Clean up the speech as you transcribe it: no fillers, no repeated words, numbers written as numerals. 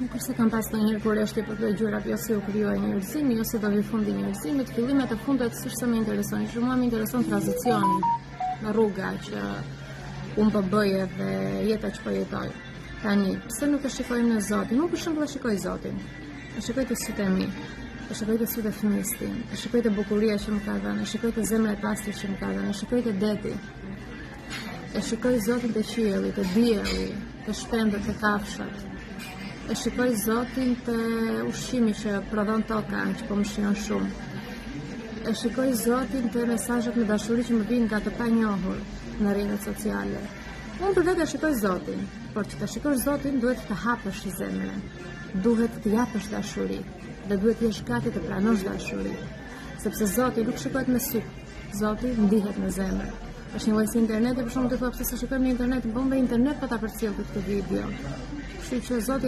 Nuk është se kam pas ndonjëherë kureshtje për këto gjërat, jo se u krijua njerëzimi, jo se do vi fundi njerëzimit, fillimet e fundet s'është se më interesojnë, që mua më intereson tranzicioni në rruga që unë po bëj edhe jeta që po jetoj. Tani, pse nuk e shikojmë ne Zotin? Unë për shembull e shikoj Zotin. E shikoj te sytë e mi. E shikoj te sytë e fëmijës tim. E shikoj te bukuria që më ka dhënë, e shikoj te zemra e pastër që më ka dhënë, e shikoj te deti. E shikoj Zotin te qielli, te dielli, te shpendët, te kafshët. E shikoj Zotin te ushqimi që prodhon toka, që po më shijon shumë. E shikoj Zotin te mesazhet me dashuri që më vijnë nga të panjohur në rrjetet sociale. Unë për vete e shikoj Zotin, por që të shikosh Zotin duhet të hapësh zemrën. Duhet të japësh dashuri dhe duhet të jesh gati të pranosh dashuri, sepse Zoti nuk shikohet me sy. Zoti ndihet në zemër. Është një lloj si interneti, për shembull, ti thua pse s'e shikojmë në internet, bomba internet po ta përcjell këtë video. Kështu që Zoti.